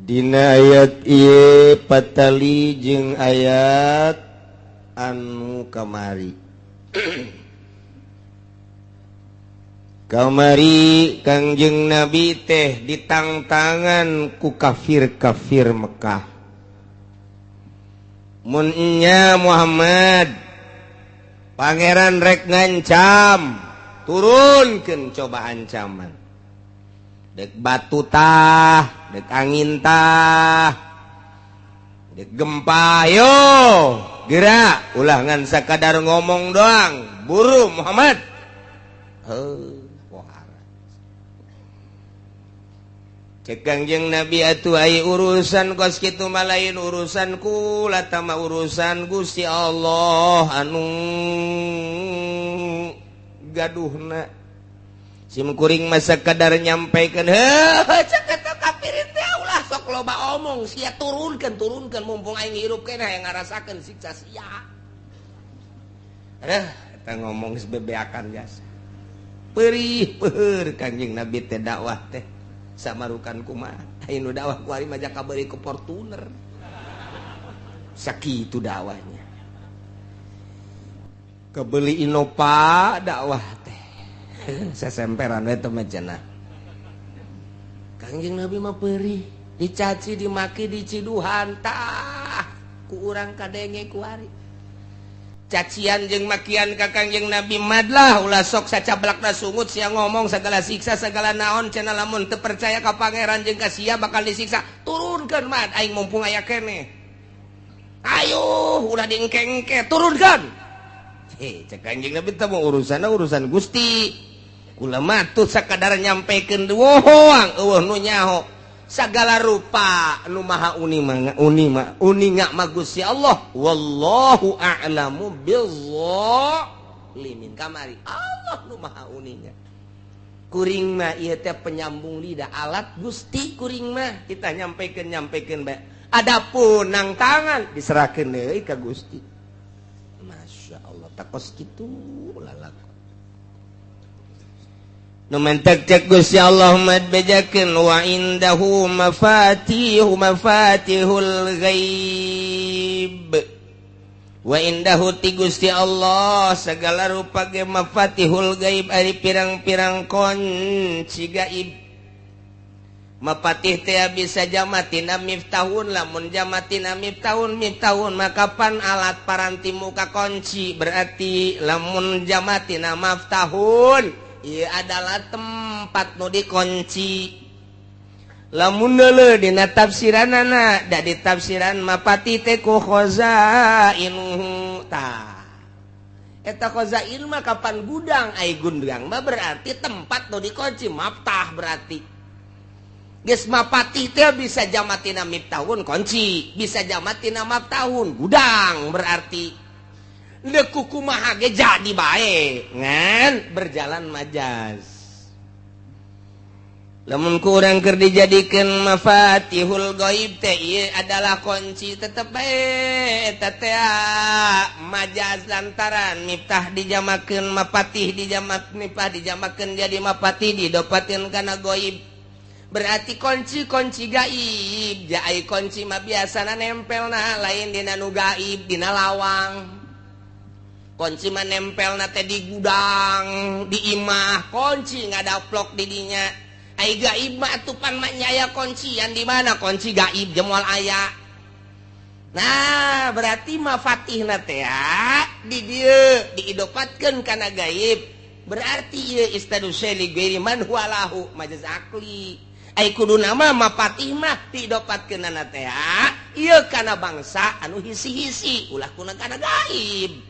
Dina ayat ieu patali jeung ayat anu kamari. Kamari Kangjeng Nabi teh ditangtangan ku kafir-kafir Mekah. Mun nya Muhammad pangeran rek ngancam, turunkeun coba ancaman. Dek batu tah, dek angin tah, dek gempa, yo gerak, ulah ngan sakadar ngomong doang, buru Muhammad. Heuh, pohara. Cek Kangjeng Nabi atuh ai urusan kos kitu mah lain urusan kula tama urusan Gusti Allah anu gaduhna. Simkuring masa kadar nyampaikan, heuh cek eta kafirin teh ulah sok loba omong, sia turunkeun turunkeun mumpung aing hirup keneh hayang ngarasakeun siksa sia. Aduh, eta ngomong geus bebeakan jasa. Perih peuheur Kangjeng Nabi teh dakwah teh samarukan kumaha. Aya nu dakwah ku ari mah kabeureui ku Fortuner. Sakitu dakwahnya. Kebeli Innova dakwah teh. Sesemperan we teh mah cenah. Kangjeng Nabi mah perih, dicaci, dimaki, diciduhan tah ku urang kadenge ku ari. Cacian jeung makian ka Kangjeng Nabi madlah ulah sok sacablakna sungut sia ngomong segala siksa segala naon cenah lamun teu percaya ka pangeran jeung ka sia bakal disiksa. Turunkeun mad aing mumpung aya keneh. Ayo ulah diengke-engke turunkeun. Heh cek Kangjeng Nabi teh urusanna urusan Gusti. Kula mah tuh sakadar nyampekeun doang eueuh nu nyaho sagala rupa nu maha uni mah uni mah uninga mah Gusti Allah wallahu a'lamu bizzalimin kamari Allah nu maha uninga kuring mah ieu teh penyambung lidah alat Gusti kuring mah kita nyampekeun nyampekeun bae adapun nang tangan diserahkeun deui ka Gusti. Masya Allah takos kitu lalakon nu mentek cek Gusti Allah mad bejakeun wa indahu mafatihu mafatihul ghaib wa indahu ti Gusti Allah segala rupa ge mafatihul ghaib ari pirang-pirang kunci gaib. Mapatih teh bisa jamatina miftahun lamun jamatina miftahun miftahun maka pan alat paranti muka kunci berarti lamun jamatina maftahun ieu adalah tempat nu dikunci. Lamun deuleu dina tafsiranana da ditafsiran mapati teh ku khazainuhu tah eta khazain mah kapan gudang ai gudang mah berarti tempat nu dikunci maftah berarti geus mapati teh bisa jamatina miftahun kunci bisa jamatina maftahun gudang berarti deuk kumaha ge jadi bae ngan berjalan majaz. Lamun kurang keur dijadikeun mafatihul ghaib teh ieu adalah kunci tetep bae eta teh majaz lantaran miftah dijamakeun mapatih dijamak miftah dijamakeun jadi mapatih didopateun kana ghaib berarti kunci-kunci gaib jai kunci mah biasana nempelna lain dina nu gaib dina lawang. Kunci mah nempelna teh di gudang di imah kunci ngadaplok di dinya. Ai gaib mah atuh pan mah nya aya kuncian di mana kunci gaib jeung moal aya. Nah berarti mafatihna teh di dieu diidopatkeun kana gaib berarti ieu istadu syai ghairi man huwa lahu majaz akli. Ai kuduna mah mapatih mah diidopatkeunana teh ieu kana bangsa anu hisi-hisi ulah kuna kana gaib.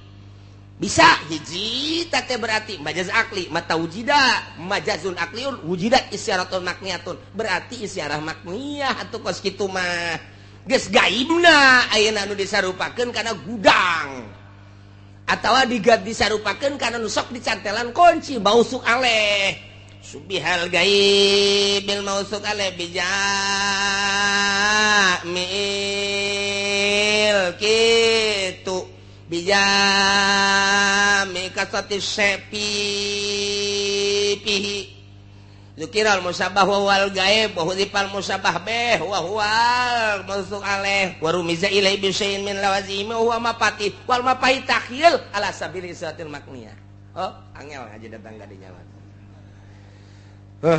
Bisa hiji teh berarti majaz akli mata wujida majazun akliun wujidat isyaratun makniyatun berarti isyarah makniyah atuh kos kitu mah geus gaibna ayeuna anu disarupakeun kana gudang atawa disarupakeun kana nu sok dicantelan kunci mausuk aleh subihal gaibil mausuk aleh bijamil kitu bijami kasati sepi pihi Zukiral musabah wa wal gaib wa hudifal musabah bih wa huwal mawsuf alaih wa rumiza ilaihi bi syai'in min lawazimi wa huwa mapatih wal mapahih takhyil ala sabili satil makniyah. Oh, angel ngaji datang ka dinya mah.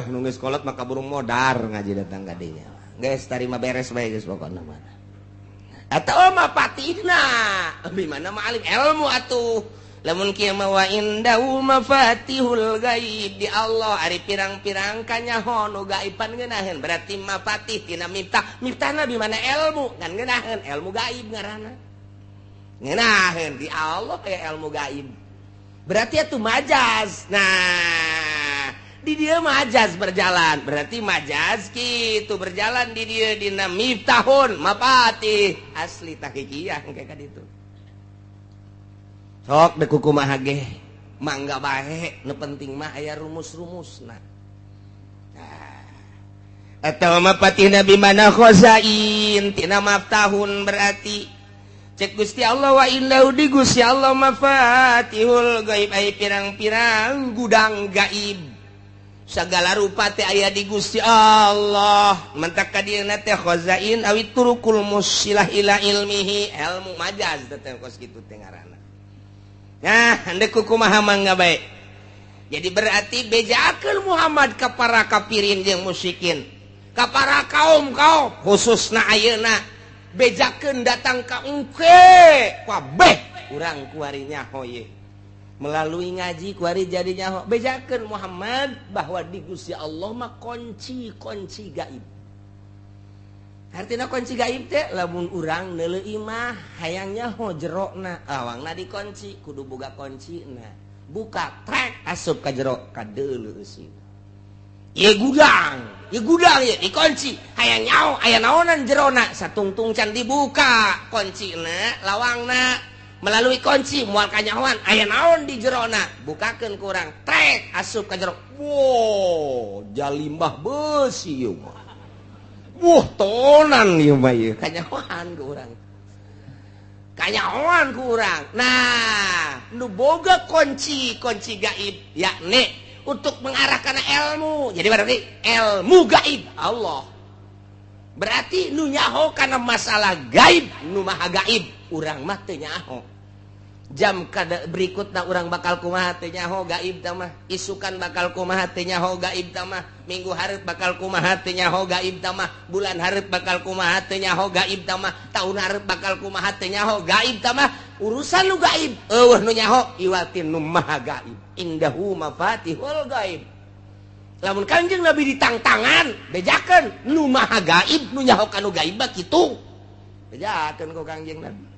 Nu geus kolot maka burung modar ngaji datang ka dinya. Geus tarima beres bae geus pokona mah. Atau mapatihna bi mana ma'alim ilmu atuh. Lamun kieu mah wa indahu mafatihul gaib di Allah ari pirang-pirang kanyaho nu gaiban ngeunaheun berarti mafatih tina miftah miftahna di mana ilmu kan ngeunaheun ilmu gaib ngaranna ngeunaheun di Allah aya ilmu gaib berarti atuh majaz. Nah di dieu majaz berjalan berarti majaz kitu berjalan di dieu dina miftahun mafatih asli tahqiqiyah engke ka ditu. Sok dek kumaha ge mangga bae nu penting mah aya rumus-rumusna. Nah atawa mapatih nabi mana khazain tina maftahun berarti cek Gusti Allah wa innahu di Gusti Allah mafatihul gaib ai pirang-pirang gudang gaib segala rupa teh aya di Gusti Allah mentak ka dieuna teh khazain awi turukul musilah ila ilmihi ilmu majaz teh kos kitu teh ngaranna. Nah, handek kumaha mangga bae. Jadi berarti bejakeun Muhammad ka para kafirin jeung musyrikin, ka para kaum-kaum khususna ayeuna bejakeun datang ka engke kabeh urang kuari nyaho ye. Melalui ngaji kuari jadi nyaho bejakeun Muhammad bahwa di Gusti Allah mah kunci-kunci gaib. Artina kunci gaib teh lamun urang neuleuh imah hayang nyaho jerona awangna dikunci kudu boga kuncina buka trek asup ka jero kadeuleuh eusina ieu gudang ieu dikunci hayang nyaho aya naonan jerona satungtung can dibuka kuncina lawangna melalui kunci moal kanyahoan aya naon di jerona bukakeun ku urang trek asup ka jero wow jalimbah beusi ieu mah. Wah tonan ieu mah ieu kanyahoan ku urang. Kanyahoan ku urang. Nah, nu boga kunci-kunci gaib yakni untuk mengarah kana ilmu. Jadi berarti ilmu gaib Allah. Berarti nu nyaho kana masalah gaib, nu maha gaib, urang mah teu nyaho. Jam kada berikutna urang bakal kumaha teu nyaho gaib tah mah, isukan bakal kumaha teu nyaho gaib tah mah, minggu hareup bakal kumaha teu nyaho gaib tah mah, bulan hareup bakal kumaha teu nyaho gaib tah mah, taun hareup bakal kumaha teu nyaho gaib tah mah, urusan nu gaib eueuh nu nyaho iwatin nu maha gaib. Indahu mafatihul gaib. Lamun Kangjeng Nabi ditangtangan bejakeun nu maha gaib nu nyaho kanu gaib mah kitu. Bejakeun ku Kangjeng Nabi.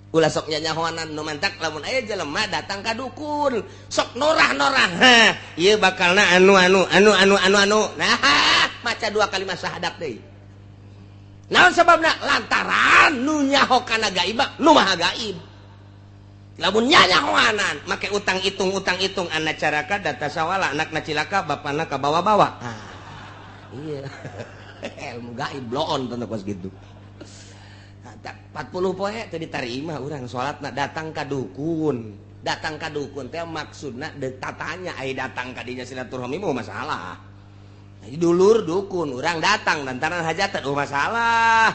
Ulah sok nyanyahoanan nu mantak lamun aya jelema datang ka dukun sok norah-norah ha ieu bakalna anu anu anu anu anu anu nah maca dua kalimat syahadat deui naon sababna lantaran nu nyaho kana gaib nu maha gaib lamun nyanyahoanan make utang hitung anak caraka data sawala anakna cilaka bapana kabawa-bawa ah iya ilmu gaib bloon tentu kos kitu. 40 poe teu ditarima urang salatna datang ka dukun. Datang ka dukun teh maksudna deuk tatanya ai datang ka dinya silaturahmi mah masalah. Dulur dukun urang datang lantaran hajatan oh masalah.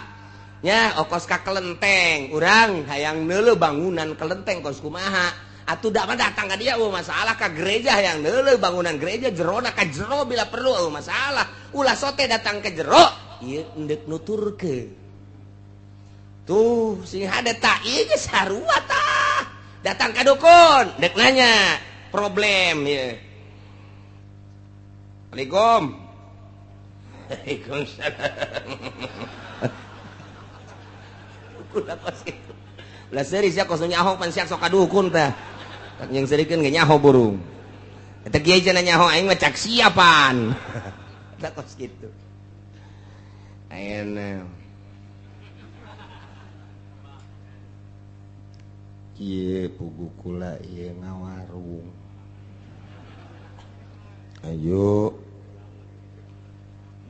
Nya okos ka kelenteng urang hayang neuleuh bangunan kelenteng kos kumaha. Atuh da mah datang ka dia oh masalah ka gereja hayang neuleuh bangunan gereja jerona ka jero bila perlu oh masalah. Ulah sote datang ke jero ieu endek nuturkeun. Tuh sing hade tak ieu geus sarua tah. Datang ka dukun dek nanya problem ieu. Assalamualaikum. Waalaikumsalam. Ulah kos kitu. Ulah seuri sia kos nyaho pan sia sok ka dukun tah. Tak jeung seurikeun ge nyaho burung. Eta kieu cenah nyaho aing mah cak siapan. Tah kos kitu. Ayeuna ieu pugu kula ieu ngawarung. Ayo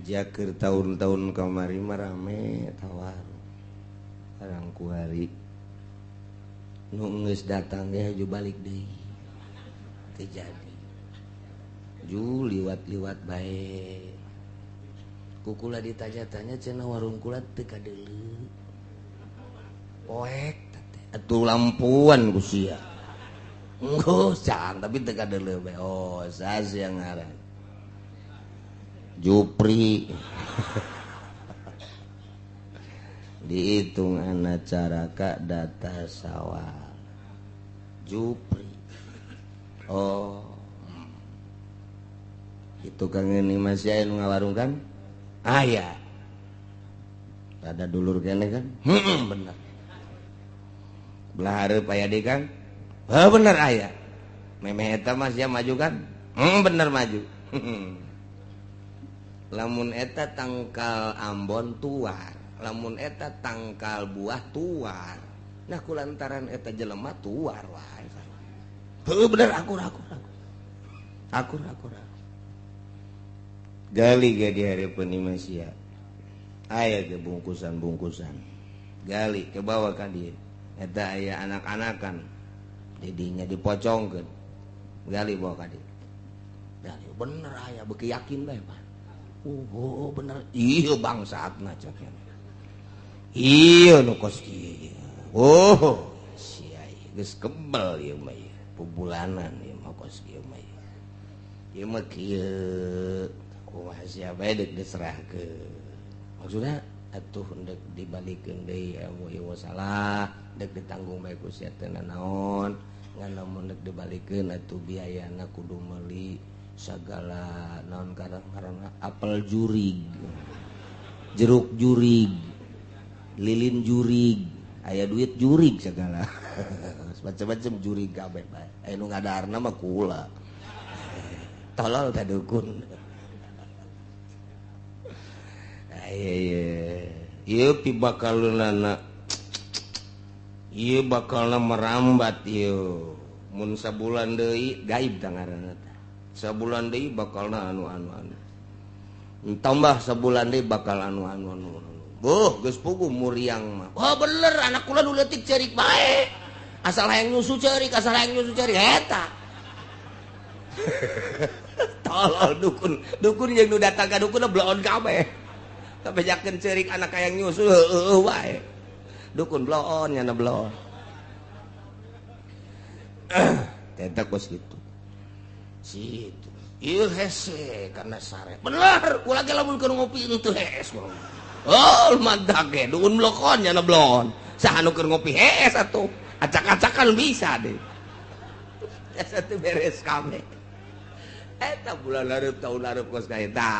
jaker tahun-tahun kamari mah rame tawarung. Barang kuari nu geus datang ge haju balik deui. Teu jadi. Ju liwat-liwat bae. Ku kula ditanya-tanya cenah warung kula teu kadeuleu. Poek teh atuh lampuan ku sia. Enggeus cang tapi teu kadeuleu bae. Oh, sas yang ngaran. Jupri. Dihitung anak caraka data sawal. Jupri. Oh. Itu kang ini masih aya nu ngawarung kan? Aya. Ada dulur kene kan? Heeh, bener. Belah hareup aya deui kan? Heuh bener aya. Memeh eta mah sia maju kan? Heeh, bener maju. Lamun eta tangkal ambon tuar, lamun eta tangkal buah tuar. Nah kulantaran eta jelema tuar wae. Heuh bener akur akur akur. Akur akur. Gali ge di hareupeun imah sia. Aya ge bungkusan-bungkusan. Gali ke bawah ka dieu. Eta aya anak-anakan. Didinya dipocongkeun. Gali bawa ka dieu. Gali bener aya beuki yakin bae, Pak. Oh, bener. Ieu bangsatna cek. Ieu nu kos kieu. Oh, sia geus kebel ieu mah ieu. Pubulanan ieu mah kos kieu mah ieu. Ieu mah kieu. Kumaha sia bae deuk diserahkeun. Maksudna atuh deuk dibalikeun deui ilmu ieu salah, deuk ditanggung bae ku sia teh nanaon. Ngan lamun deuk dibalikeun atuh biayana kudu meuli sagala naon karang-karangna apel jurig, jeruk jurig, lilin jurig, aya duit jurig segala. Macam-macam jurig kabeh bae. Aya nu ngadaharna mah kula. Tolol teh dukun. Ieu ieu pibakaleunana. Ieu bakalna merambat ieu. Mun sabulan deui gaib tah ngaranna teh. Sabulan deui bakalna anu anu anu. Tambah sabulan deui bakal anu anu anu. Boh, geus puguh muriang mah. Wah bener anak kula nu leutik ceurik bae. Asal hayang nyusu ceurik, asal hayang nyusu ceurik eta. Tolol dukun. Dukun jeung nu datang ka dukun bloon kabeh. Kabejakeun ceurik anak hayang nyusu heueuh wae. Dukun bloon nyana bloon. Eta kos kitu. Situ. Ieu hese karena sare. Bener, kula ge lamun keur ngopi henteu hees. Oh, mantak ge dukun blokon nyana bloon. Saha nu keur ngopi hees atuh. Acak-acakan bisa deh. Eta teh beres kabeh. Eta bulan hareup tahun hareup kos ka eta.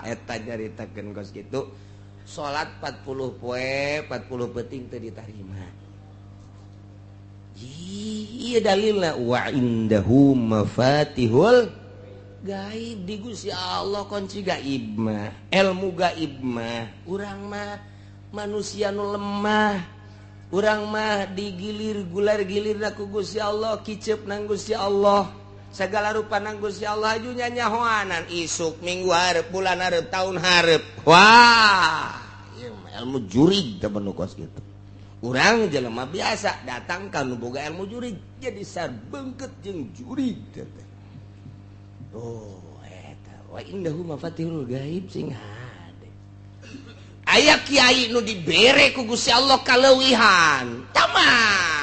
Eta nyaritakeun kos kitu. Salat 40 poe, 40 peuting teu ditarima. Iya dalilna wa indahu mafatihul gaib di Gusti Allah kunci gaib mah, ilmu gaib mah. Urang mah manusia nu lemah. Urang mah digilir gular-gilir ku Gusti Allah, kicep nang Gusti Allah. Segala rupa nang Gusti Allah aju nyanyahoanan isuk minggu hareup bulan hareup tahun hareup. Wah, ieu mah ilmu jurig teh nu kos kitu. Urang jelema biasa datang ka nu boga ilmu jurig jadi sarbengket jeung jurig teh. Oh, eta wa indahu mafatihul gaib sing hade. Aya kiai nu dibere ku Gusti Allah kaleuwihan. Tamah.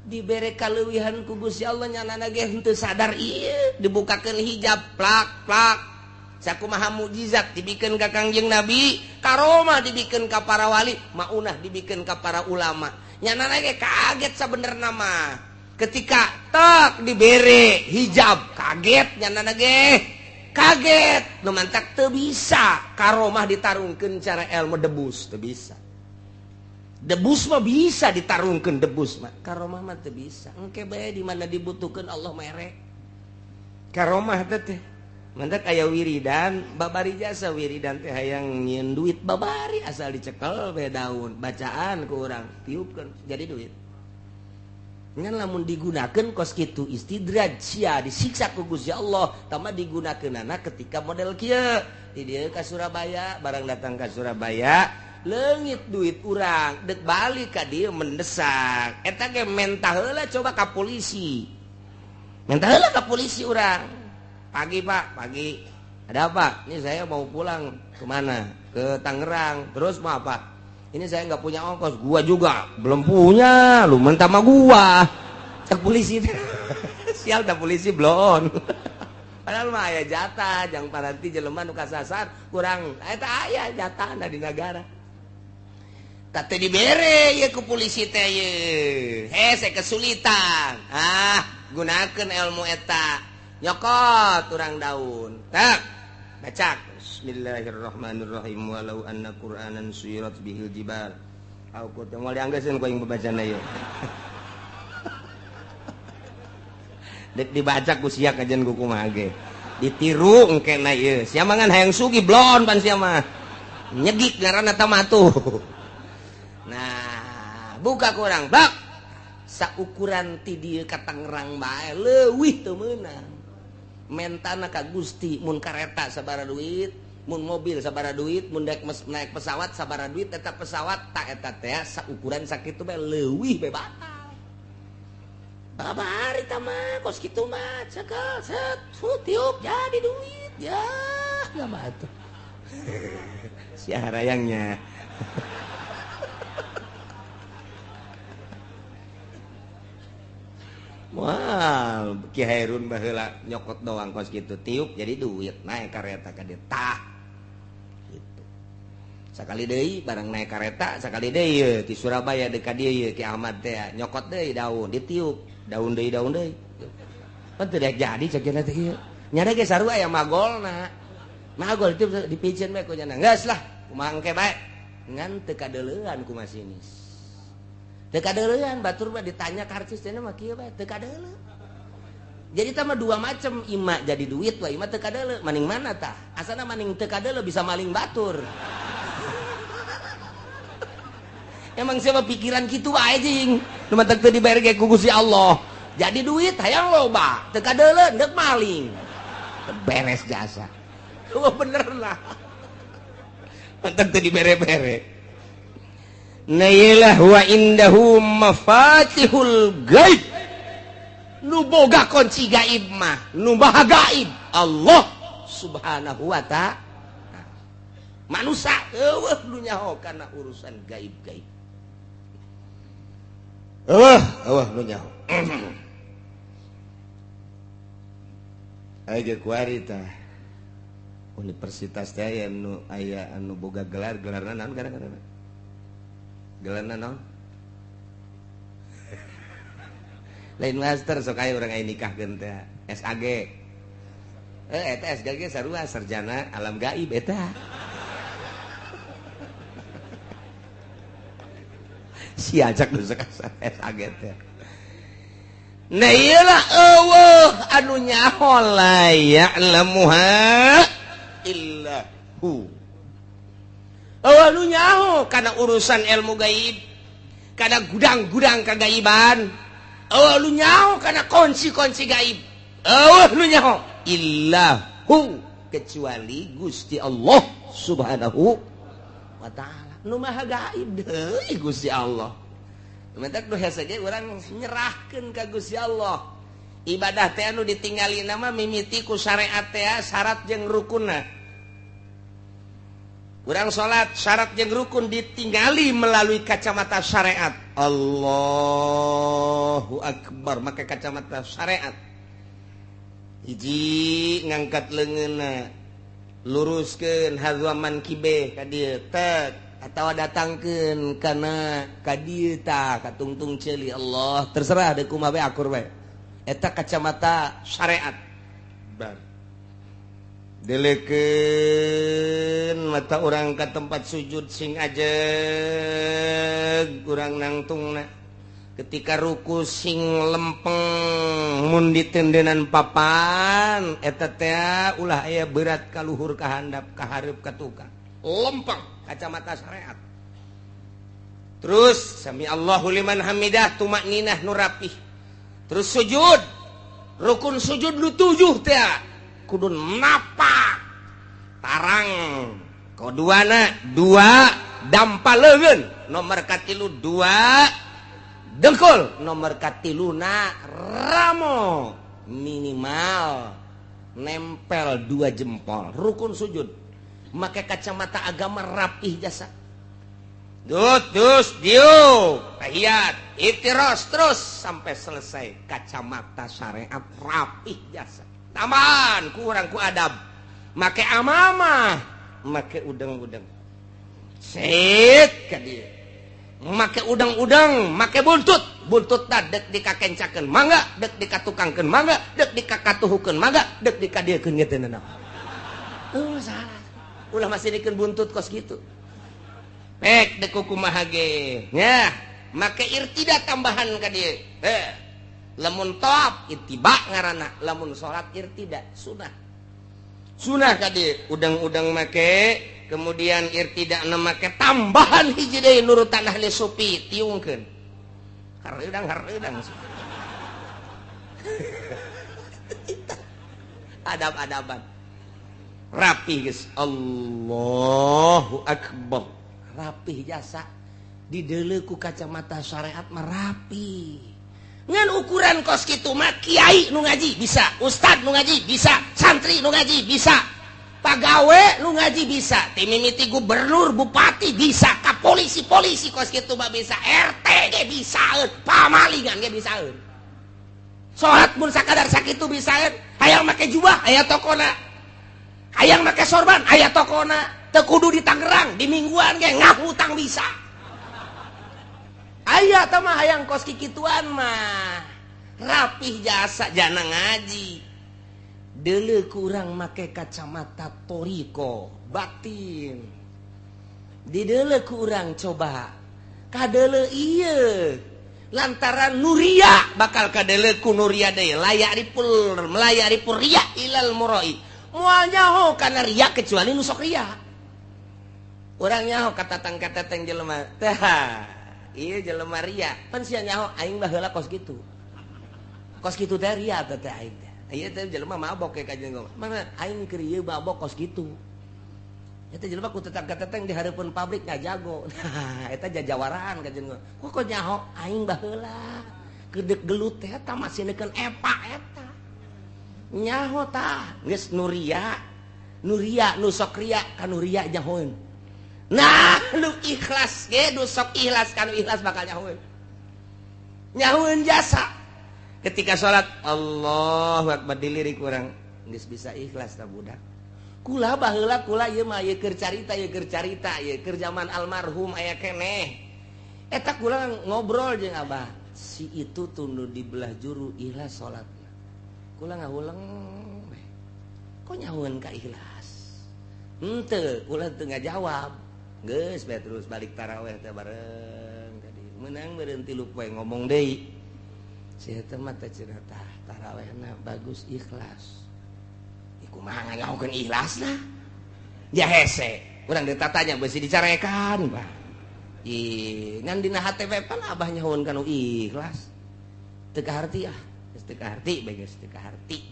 Dibere kaleuwihan ku Gusti Allah nyanana ge henteu sadar ieu dibukakeun hijab plak plak. Sakumaha mukjizat dibikeun ka Kangjeng Nabi, karomah dibikeun ka para wali, maunah dibikeun ka para ulama. Nyanana ge kaget sabenerna mah. Ketika tek dibere hijab kaget nyanana ge. Kaget, nu mantak teu bisa karomah ditarungkeun cara ilmu debus teu bisa. Debus mah bisa ditarungkeun debus mah, karomah mah teu bisa. Engke bae di mana dibutuhkeun Allah mere. Karomah teh teh. Mantak aya wiridan, babari jasa wiridan teh hayang nyieun duit babari asal dicekel bae daun, bacaan ku urang tiupkeun jadi duit. Ngan lamun digunakeun kos kitu istidraj sia disiksa ku Gusti Allah, tama digunakeunana ketika model kieu. Di dieu ka Surabaya, barang datang ka Surabaya, leungit duit urang, deuk balik ka dieu mendesak. Eta ge mentah heula coba ka polisi. Mentah heula ka polisi urang. Pagi Pak, pagi. Ada apa? Ini saya mau pulang kemana? Ke Tangerang. Terus mau apa? Ini saya nggak punya ongkos. Gua juga belum punya. Lu mentah sama gua. Cek polisi. Sial dah polisi blon. Padahal mah aya jatah, jang paranti jelema nu kasasar kurang. Eta aya jatahna di negara. Teh dibere ye ku polisi teh ye. Hese kesulitan. Ah, gunakeun ilmu eta. Nyokot urang daun. Tak. Bacak. Bismillahirrahmanirrahim. Walau anna Qur'anan suyirat bihil jibal. Au kutu moal dianggeuskeun ku aing babacana ieu. Dek dibaca ku sia kajian ku kumaha ge. Ditiru engkena ieu. Sia mangan hayang sugih blon pan sia mah. Nyegik ngaranna tamatuh. Nah, buka kurang bak saukuran ti dieu ka Tangerang bae leuwih teu meunang. Mentana ka Gusti mun kareta sabaraha duit, mun mobil sabaraha duit, mun daek naik pesawat sabaraha duit, eta pesawat tak eta teh saukuran sakitu bae leuwih bae batal. Babari tah mah kos kitu mah cekel set tiup jadi duit ya mah atuh. Si harayangnya. Wah, Ki Hairun baheula nyokot doang kos kitu tiup jadi duit naik kareta ka dieu tah. Gitu. Sakali deui barang naik kareta, sakali deui ye ti Surabaya deuk ka dieu ye Ki Ahmad teh nyokot deui daun ditiup, daun deui daun deui. Pan teu daek jadi cek cenah teh ieu. Nyada ge sarua aya magolna. Magol itu dipiceun bae ku nya. Geus lah, kumaha engke bae. Ngan teu kadeuleuan ku masinis. Teu kadeuleuan batur mah ditanya karcis teh mah kieu bae teu kadeuleu. Jadi tah mah dua macam, ima jadi duit wa ima teu kadeuleu. Maning mana tah? Asana maning teu kadeuleu bisa maling batur. Emang siapa pikiran kitu wae jing. Nu matak teu dibayar ge ku Gusti Allah. Jadi duit hayang loba, teu kadeuleu deuk maling. Beres jasa. Oh bener lah. Matak teu dibere-bere. Nailah wa indahu mafatihul gaib. Nu boga kunci gaib mah, nu maha gaib Allah Subhanahu wa ta'ala. Manusia eueuh nu nyaho kana urusan gaib-gaib. Eueuh, eueuh nu nyaho. Aya ge kuari tah. Universitas teh aya nu aya anu boga gelar, gelarna naon gara-gara? Gelarna naon? Lain master sok aya urang aya nikahkeun teh SAG. Eta SAG sarua sarjana alam gaib eta. Si ajak nu sok SAG teh. Nah ieu lah eueuh anu nyaho la ya'lamuha illa hu. Eueuh nu nyaho kana urusan ilmu gaib, kana gudang-gudang kagaiban. Eueuh nu nyaho kana kunci-kunci gaib. Eueuh nu nyaho illahu kecuali Gusti Allah Subhanahu wa ta'ala. Nu maha gaib deui Gusti Allah. Mentak nu hese ge urang nyerahkeun ka Gusti Allah. Ibadah teh anu ditinggalina mah mimiti ku syariat teh syarat jeung rukunna. Urang salat syarat jeung rukun ditinggali melalui kacamata syariat. Allahu akbar make kacamata syariat. Hiji ngangkat leungeunna, luruskeun hadzaman kibe ka dieu tek atawa datangkeun kana ka dieu tah ka tungtung ceuli Allah terserah deuk kumaha bae akur bae. Eta kacamata syariat. Bar. Delekeun mata urang ka tempat sujud sing ajeg urang nangtungna. Ketika ruku sing lempeng mun ditendenan papan eta teh ulah aya berat ka luhur ka handap ka hareup ka tukang. Lempeng kacamata syariat. Terus sami Allahu liman hamidah tumakninah nu rapih. Terus sujud, rukun sujud nu 7 teh kudu napak tarang koduana 2 dampa leungeun nomor katilu 2 dengkul nomor katiluna ramo minimal Nempel dua jempol, rukun sujud. Make kacamata agama rapih jasa. Dut, dus, diuk, tahiyat, iftiros terus sampai selesai. Kacamata syariat rapih jasa. Tambahan kurang ku adab. Make amamah, make udang-udang. Sit ka dieu. Make udang-udang, make buntut. Buntut ta dek dikakencakeun mangga, dek dikatukangkeun mangga, dek dikakatuhukeun mangga, dek dikadiekeun ge teu nanaon. Oh, salah. Ulah masih dikeun buntut kos kitu. Pek dek kumaha ge. Nya, make irtida tambahan ka dieu. Heh. Lamun tawaf ittiba ngaranna, lamun salat irtida sunah. Sunah ka dieu, udang-udang make, kemudian irtida na make tambahan hiji deui nurutan ahli sufi tiungkeun. Hareudang hareudang. Adab-adaban. Rapih geus. Allahu akbar. Rapih jasa dideuleu ku kacamata syariat mah rapi. Ngan ukuran kos kitu mah kiai nu ngaji bisa, ustad nu ngaji bisa, santri nu ngaji bisa, pagawe nu ngaji bisa, ti mimiti gubernur, bupati bisa, ka polisi-polisi kos kitu mah bisa, RT ge bisaeun, pamalingan ge bisaeun. Salat mun sakadar sakitu bisaeun, hayang make jubah aya tokona. Hayang make sorban aya tokona. Teu kudu di Tangerang, di mingguan ge ngahutang bisa. Aya tah mah hayang kos kikituan mah. Rapih jasa jana ngaji. Deuleu kurang make kacamata toriko batin. Dideuleu kurang coba. Kadeuleu ieu. Lantaran nuria bakal kadeuleu ku nuria deui layak ripul melayak ripul riya ilal muroi. Moal nyaho kana riya kecuali nu sok riya. Urang nyaho katatang-katatang jelema. Tah, ieu jelema riya. Pan sia nyaho aing baheula kos kitu. Kos kitu teh riya teh aing teh. Ieu teh jelema mabok ke kajeun ngomong. Mana aing keur ieu mabok kos kitu. Eta jelema ku tetang-katetang di hareupeun pabrik ngajago. Nah, eta jajawaraan kajeun ngomong. Kok nyaho aing baheula gedeg gelut teh eta masih neukeun epa eta. Nyaho tah geus nuria. Nuria nu sok ria ka nuria nyahoeun. Nah, lu ikhlas ge nu sok ikhlas ka nu ikhlas bakal nyahoeun. Nyahoeun jasa. Ketika salat Allahu akbar dilirik urang geus bisa ikhlas tah budak. Kula baheula kula ieu mah ieu keur carita ieu keur carita ieu keur zaman almarhum aya keneh. Eta kula ngobrol jeung abah, si itu tunduh di belah juru ikhlas salatna. Kula ngahuleng we. Kok nyahoeun ka ikhlas? Henteu, kula teu ngajawab. Geus bae terus balik taraweh teh bareng tadi. Meunang beureun 3 poe ngomong deui. Si eta mah teh cenah tah tarawehna bagus ikhlas. Kumaha nganyahokeun ikhlasna? Ya hese. Urang ditatanya beusi dicarekan, Pak. Ih, ngan dina hate we pan abah nyahoeun kana ikhlas. Teu kaharti ah, geus teu kaharti bae geus teu kaharti.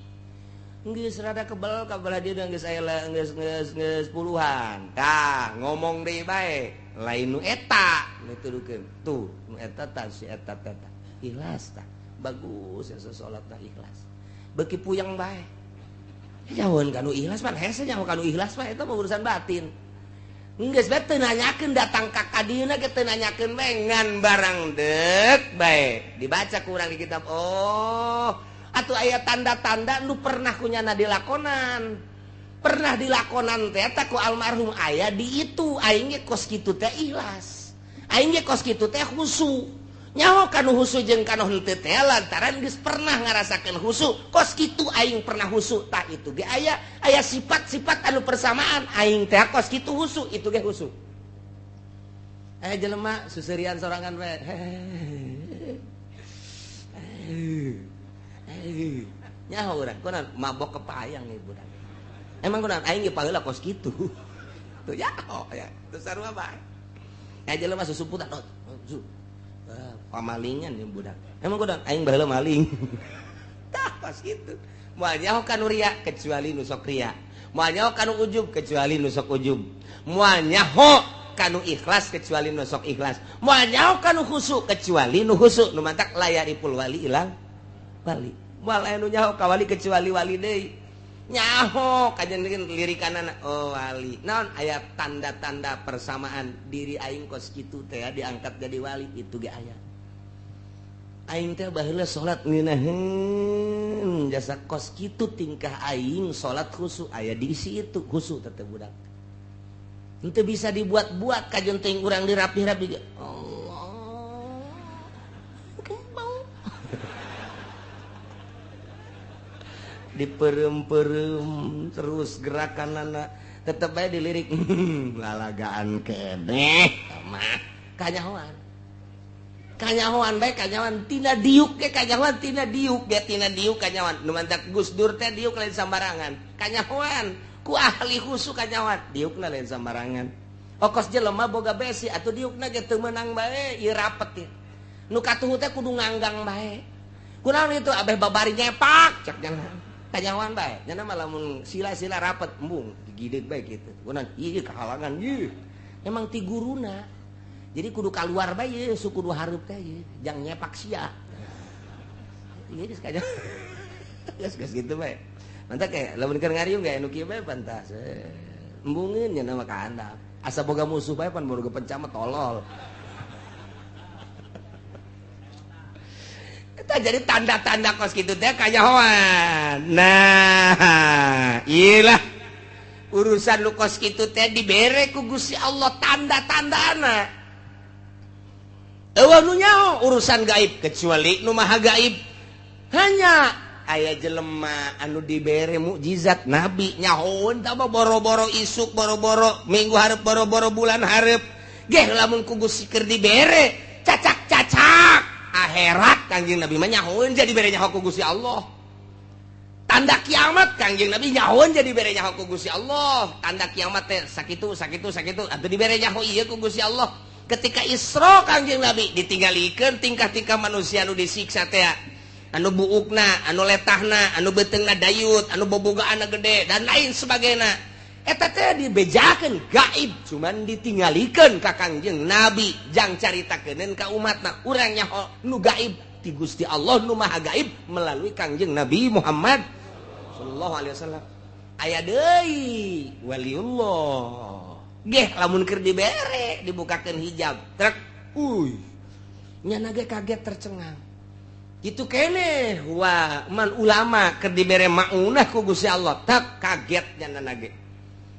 Geus rada kebel ka belah dieu geus aya geus geus geus puluhan. Tah, ngomong deui bae, lain nu eta nu tudukeun. Tuh, nu eta tah si eta teh. Ikhlas tah. Bagus ya salatna ikhlas. Beuki puyeng bae. Nyahoeun kanu ikhlas pan hese nyaho kanu ikhlas mah eta mah urusan batin. Geus bae teu nanyakeun datang ka kadieuna ge teu nanyakeun bae ngan barang deuk bae. Dibaca ku urang di kitab. Oh, atuh aya tanda-tanda nu pernah kunyana dilakonan. Pernah dilakonan teh eta ku almarhum aya di itu aing ge kos kitu teh ikhlas. Aing ge kos kitu teh khusu. Nyaho kanu husu jeung kanu henteu teh lantaran geus pernah ngarasakeun husu kos kitu aing pernah husu tah itu ge aya aya sifat-sifat anu persamaan aing teh kos kitu husu itu ge husu. Aya jelema suserian sorangan we. Nyaho urang kunaon mabok kepayang ieu budak. Emang kunaon aing ge paheula kos kitu. Tuh nyaho ya teu sarua bae. Aya jelema susumputan pamalingan ya budak. Emang kudu aing baheula maling. Tah pas kitu. Moal nyaho kanu ria kecuali nu sok ria. Moal nyaho kanu ujub kecuali nu sok ujub. Moal nyaho kanu ikhlas kecuali nu sok ikhlas. Moal nyaho kanu khusu kecuali nu khusu. Nu mantak layaripul wali ilang wali. Moal aya nu nyaho ka wali kecuali wali deui. Nyaho kajian lirikanana oh wali. Naon aya tanda-tanda persamaan diri aing kos kitu teh diangkat jadi wali itu ge aya. Aing teh baheula salat ngeunaheun jasa kos kitu tingkah aing salat khusyuk aya di situ khusyuk teh budak. Henteu bisa dibuat-buat kajian teh urang dirapih-rapi ge. Allah. Diperem-perem terus gerakan anak tetep aja dilirik lalagaan keneh mah kanyahoan kanyahoan bae kanyahoan tina diuk ge kanyahoan tina diuk ge tina diuk kanyahoan nu mantak Gus Dur teh diuk lain sambarangan kanyahoan ku ahli khusu kanyahoan diukna lain sambarangan okos jelema boga besi atuh diukna ge teu meunang bae ieu rapet nu katuhu teh kudu nganggang bae kunaon itu abeh babari nyepak cak jangan kanyahoan bae nya mah lamun sila-sila rapet embung digideg bae kitu kunaon ieu kahalangan ieu emang ti guruna jadi kudu kaluar bae ieu su kudu hareup teh ieu jang nyepak sia ieu geus kanyahoan geus kitu bae mantap kayak lamun keur ngariung ge anu kieu bae pantas embungeun nya mah ka handap asa boga musuh bae pan boga penca mah tolol. Eta jadi tanda-tanda kos kitu teh kanyahoan. Nah, iyalah urusan lu kos kitu teh dibere ku Gusti Allah tanda-tandana. Eueuh nu nyaho urusan gaib kecuali nu maha gaib. Hanya aya jelema anu dibere mukjizat nabi nyahoeun tah boro-boro isuk, boro-boro minggu hareup, boro-boro bulan hareup. Geh lamun ku Gusti keur dibere cacak-cacak akhirat Kangjeng Nabi mah nyahoeun jadi bere nyaho ku Gusti Allah. Tanda kiamat Kangjeng Nabi nyahoeun jadi bere nyaho ku Gusti Allah. Tanda kiamat teh sakitu sakitu sakitu atuh dibere nyaho ieu ku Gusti Allah. Ketika Isra Kangjeng Nabi ditinggalikeun tingkah-tingkah manusia anu disiksa teh anu buukna, anu letahna, anu beuteungna dayut, anu bobogaanna gede dan lain sebagainya. Eta teh dibejakeun gaib cuman ditinggalikeun ka Kangjeng Nabi jang caritakeun ka umatna urang nyaho nu gaib ti Gusti Allah nu maha gaib melalui Kangjeng Nabi Muhammad sallallahu alaihi wasallam. Aya deui waliullah geh lamun keur dibere dibukakeun hijab trek uy nyana ge kaget tercengang kitu keneh wa man ulama keur dibere maunah ku Gusti Allah tak kaget nyana ge.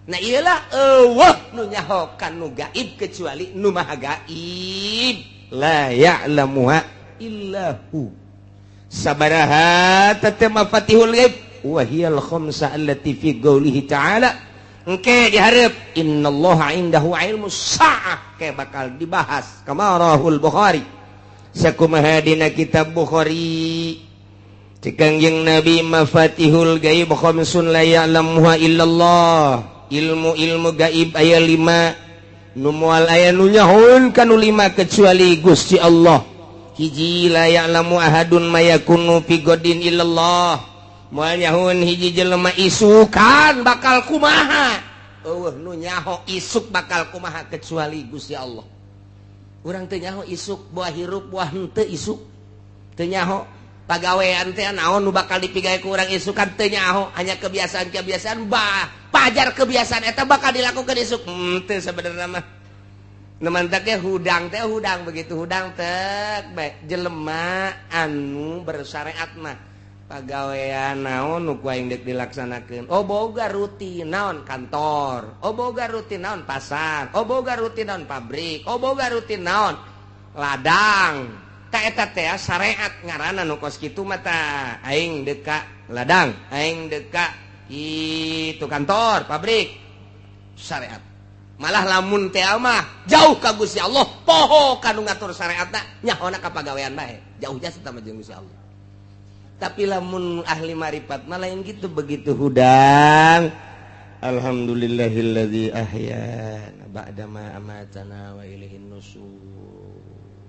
Nah iyalah eueuh nu nyaho kan nu gaib kecuali nu maha gaib la ya'lamuha illa hu. Sabaraha tete mafatihul ghaib wa hiyal khamsa allati fi qoulihi ta'ala. Engke dihareup innallaha indahu ilmus saah ke bakal dibahas kamarahul Bukhari. Sakumaha dina kitab Bukhari Kangjeng Nabi mafatihul ghaib khamsun la ya'lamuha illallah. Ilmu-ilmu gaib aya 5 nu moal aya nu nyahoeun kanu 5 kecuali Gusti Allah. Hiji la ya'lamu ahadun ma yakunu fi godin illallah. Moal nyahoeun hiji jelema isukan bakal kumaha. Eueuh nu nyaho isuk bakal kumaha kecuali Gusti Allah. Urang teu nyaho isuk buah hirup buah henteu isuk. Teu nyaho pagawean teh naon nu bakal dipigawe ku urang isukan teu nyaho, hanya kebiasaan-kebiasaan bah pajar kebiasaan eta bakal dilakukan isuk teu sebenarnya mah. Nu mantak ge hudang teh hudang begitu hudang teh bae jelema anu bersyariat mah pagawean naon nu ku aing deuk dilaksanakeun. Oh boga rutin naon kantor, oh boga rutin naon pasar, oh boga rutin naon pabrik, oh boga rutin naon ladang. Eta teh syariat ngaranna nu kos kitu mah tah aing deuk ka ladang, aing deuk ka itu kantor, pabrik. Syariat. Malah lamun teh mah jauh ka Gusti Allah, poho ka nu ngatur syariatna nyahona ka pagawean bae. Jauh jasa tah mah jeung Gusti Allah. Tapi lamun ahli marifat mah lain gitu begitu hudang. Alhamdulillahilladzi ahyana ba'da ma amatana wa ilaihin nusur.